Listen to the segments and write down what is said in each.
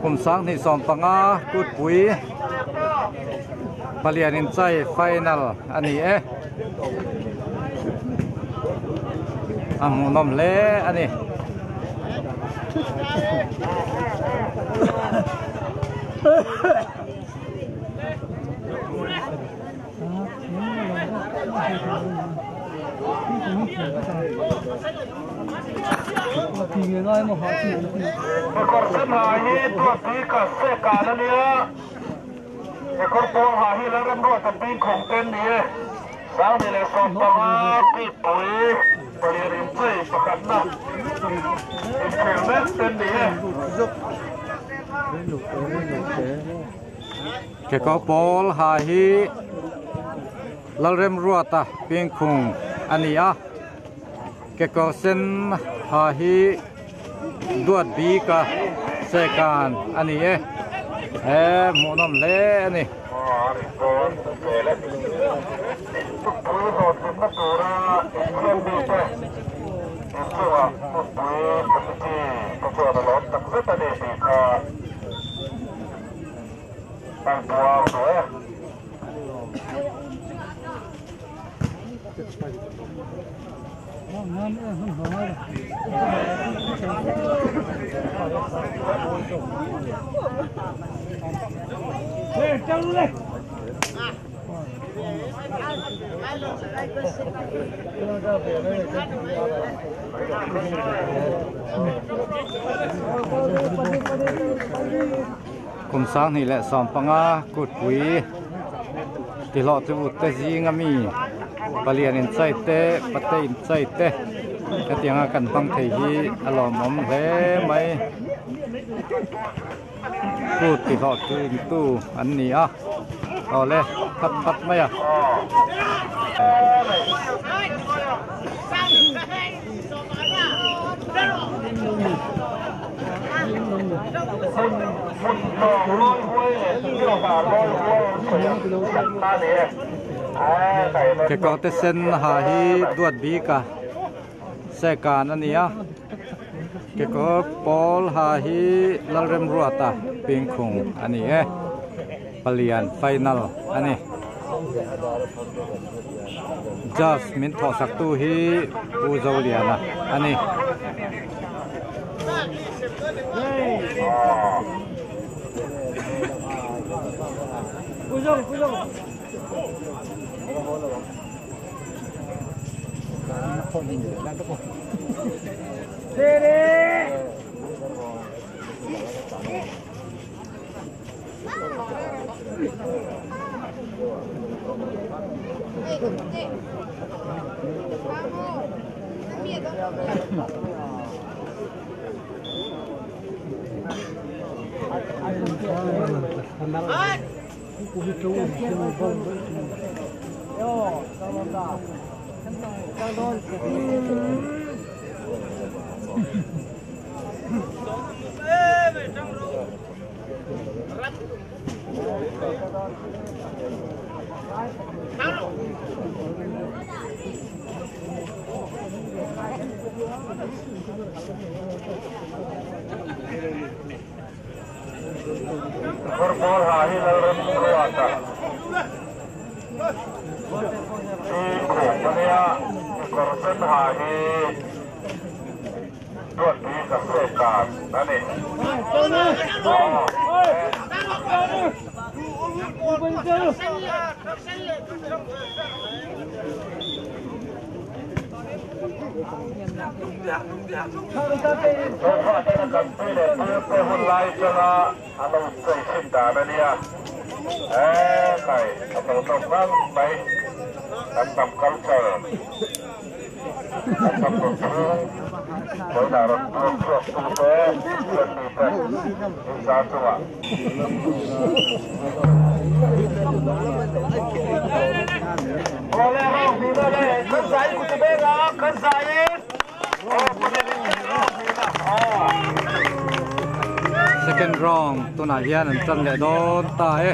Kum 2015 kutpui palian in chai final a ni e a hmuhnawm hle a ni. Kekawr pawl ha hi Lalremruata Pingkhung a ni a, kekawr sen ha hi duat bik a sehkan a ni e, he hmuhnawm hle a ni. Kum 2015 kutpui tihlawh chu te zinga mi palian in chai te pate in chai te hetianga kan hmang thei hi a lawmawm hle mai kut tihlawh chu in tu an ni a awle khat khat mai a. Kekawr te sen ha hi duat bik a sehkan a ni a kekawr pawl ha hi Lalremruata Pingkhung a ni e palian final a ni. Jazz min thawhsak tu hi Pu Zoliana a ni. Vawiinah rawn tuam chhuak tute chuan mite inzar chungah. Awle rawng hmina le kan zai ku ti ber a kan zai e aw pahnih in zai rawng hmina aw. Second round tunah hian an tan leh dawn ta e.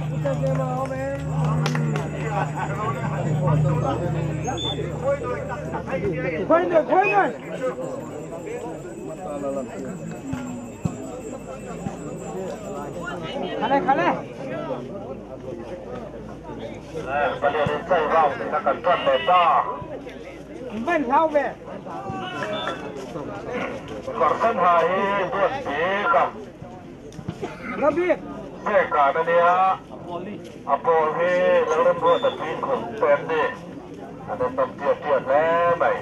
Palian in chei round hmina kan tan leh ta. Kawrsen ha hi duat bik a. Sehkan a nia, a pawl hi Lalremruata Tuikhum te an ni. An ennawm tiat tiat hle mai.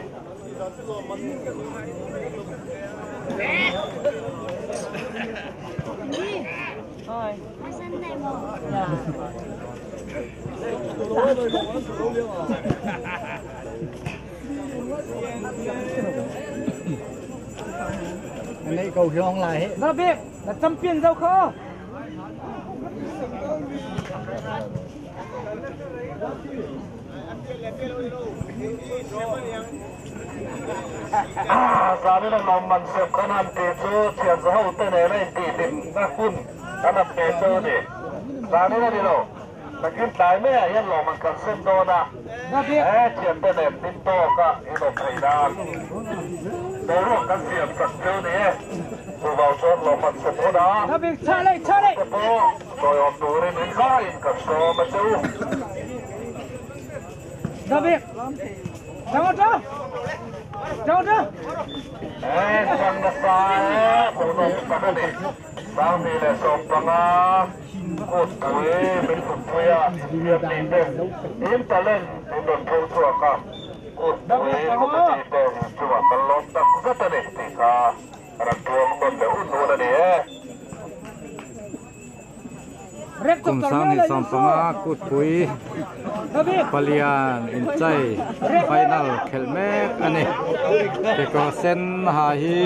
Zanin a lawmman sep kan han tih chu thianza hote nena intihhlimna hun kan han pe chu a ni. Zanin a ni lo. Nakin tlai maiah hian lawmman kan sem dawn a, he thiante nen hlim tawka inawm theih nan boruak kan siam sak chu ni e. Chuvang chuan lawmman sem hunah te pawh tawiawm turin inzaiin kan sawm a che u. He chang nasa e, hmuhnawm tak a ni. Sangni leh 15 kutpui min kutpui a infiam ni te in talent in rawn tho chhuak a, kutpui committee te in chungah kan lawm tak zet a ni tih kha ran tuam nawn leh un un a ni e. Kum 2015 kutpui palian inchei final khelh mek a ni. Kekawr sen ha hi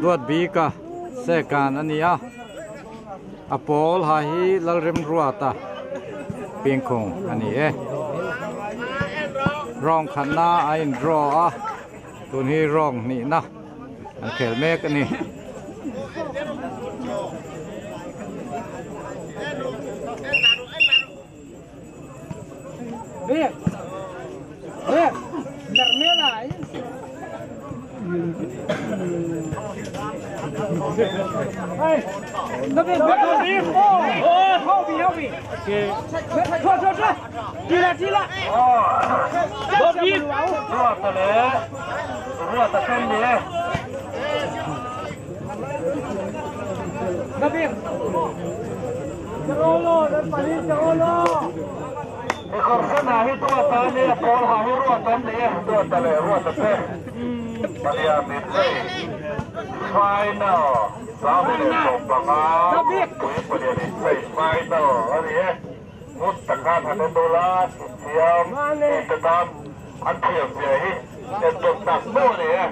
duat bik a sekan a ni a, a pawl ha hi Lalremruata piankhung a ni e. Round khatna a in draw a, tun hi round hnihna an khel mek a ni. Ruata leh Ruata sen ni e. Kekawr sen ha hi Duata a ni a, pawl ha hi Ruata an ni e, Duata leh Ruata te Palian inchei final 2015 Kumpui Palian inchei final a ni e, ngun taka an han en ula thiam mite tan an thiam zia hi entawn tak meuh a ni e.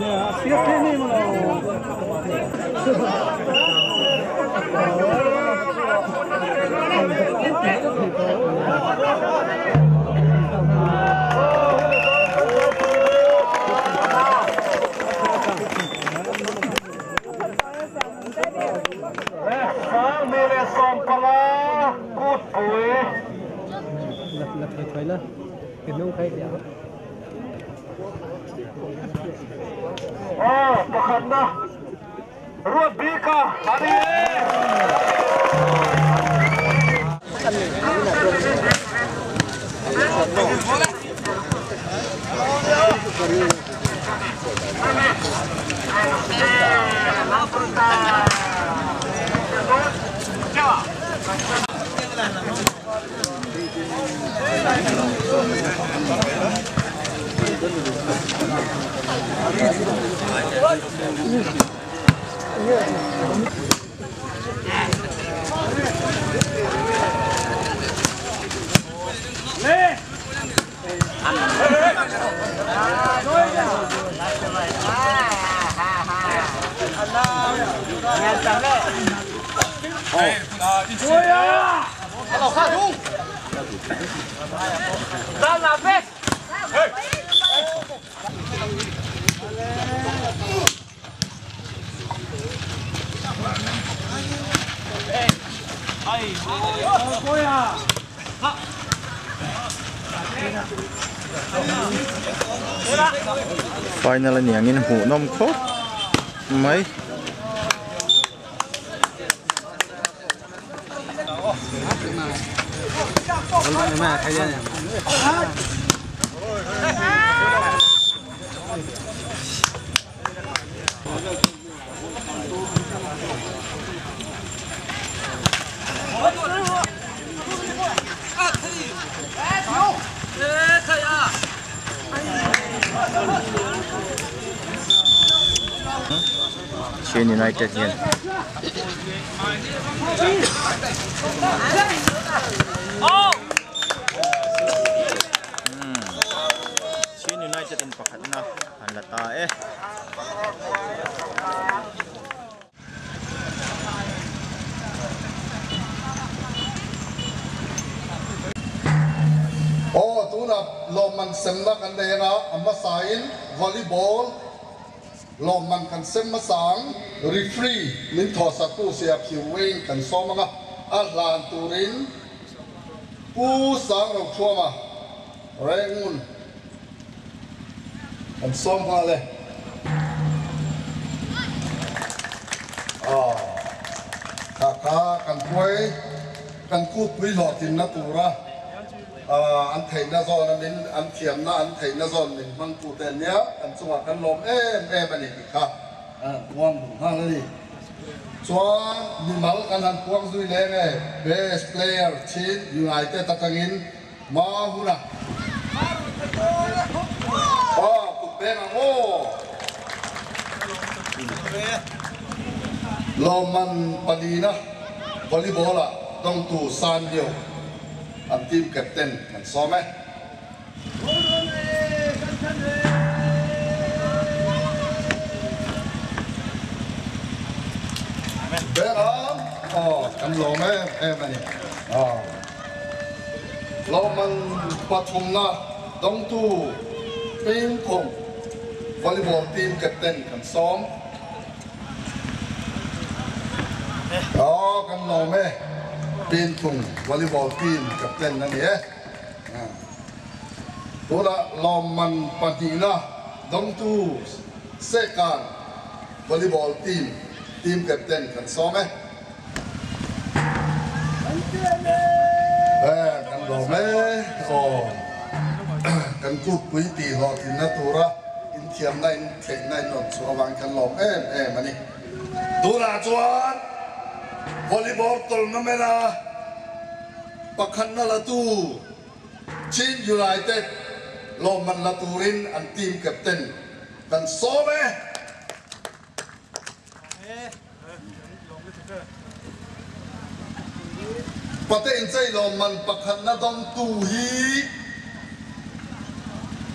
15 kutpui. Aw pakhatna ruat bik a a ni e. Final a ni angin hmuhnawm khawp mai. Chin United hian Chin United in pakhatna an la ta e. Aw tunah lawmman semna kan nei anga a hmasain volleyball lawmman kan sem hmasa ang. Referee min thawhsaktu sia phiu Wayne kan sawm anga a hlan turin Pu Sangrothuama Rengun Kan sawm nghal e. Aw, kha kha kan puai, kan kutpui hlawhtlinna tura an theihna zawn a min, an thiamna an theihna zawn min hmangtute an nia, kan chungah kan lawm em em a ni tih kha an han puang duh nghal a ni. Chuan mimal kan han puang zui leng e, best player Chin United atangin Mahuna Aw kut peng ang aw. Lawmman palina volleyball ah dawngtu San Lio an team captain kan sawm e. Peng ang aw kan lawm em em a ni. Lawmman pathumna dawngtu Pingkhum Volleyball team captain kan sawm. Aw kan lawm e, Pingkhum Volleyball team captain a ni e. Tunah lawmman pahnihna dawngtu Sekan Volleyball team team captain kan sawm e. Kan lawm e aw kan kutpui tih hlawhtlinna tura inthiamna in theihna in rawn chhuah avangin kan lawm em em a ni. Tunah chuan volleyball tournament a pakhatna la tu Chin United lawmman la turin an team captain kan sawm e. Pate inchei lawmman pakhatna dawngtu hi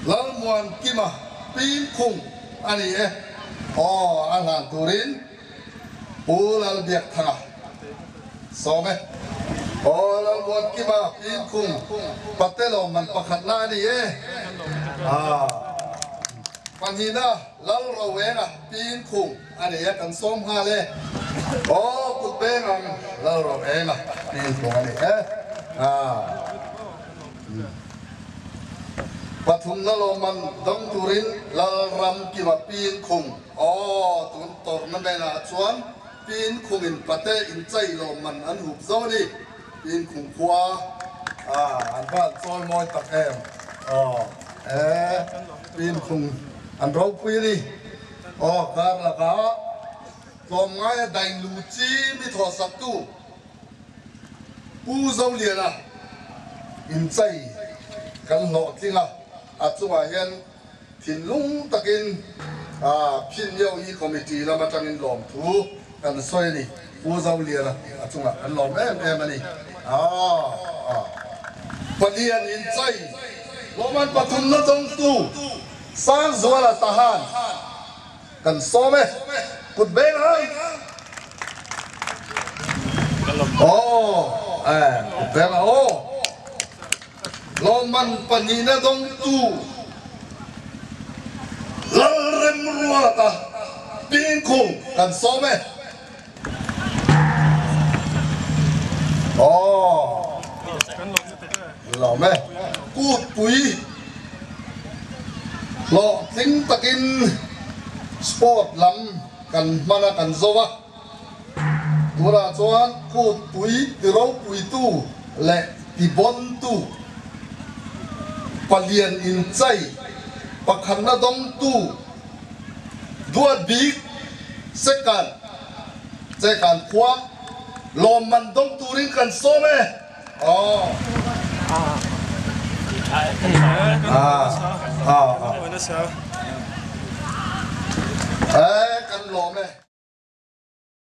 Lalmuankima Pimkhung. a ni e. Aw, a hlan turin Pu Lalbiakthanga sawm e. Aw, Lalmuankima Pinkhung Pate lawmman pakhatna a ni e. Aa, pahnihna Lalroenga Pinkhung a ni e, kan sawm nghal e. Aw, kut beng ang Lalroenga Pinkhung a ni e. Aa. Pathumna lawmman dawng turin Lalramkima Pinkhung aw tun tournament ah chuan Pinkhungin pate inchei lawmman an hup zo a ni. Pinkhung khua an va han chawi mawi tak em aw e Pinkhung an ropui a ni aw kar lakah tlawmngaia dainlu chi mi thawhsaktu Pu Zoliana inchei kan hlawhtling a, a chungah hian thinlung takin Phin Myo I Committee lam atangin lawmthu kan sawi a ni. Pu Zoliana a chungah kan lawm em em a ni. Palian inchei lawmman pathumna dawngtu Sangzuala Tahan Kan sawm e, kut beng ang. Aw, eh, kut beng ang aw. Lawmman pahnihna dawngtu Lalremruata Pingkhung kan sawm e. Aw, lawm e, kutpui. Hlawhtling takin sport lam kan hman a kan zo a, tunah chuan kutpui ti ropuitu leh ti bawntu palian inchei pakhatna dawngtu duat bik sekan chekan khua lawmman dawng turin kan sawm e. Aw.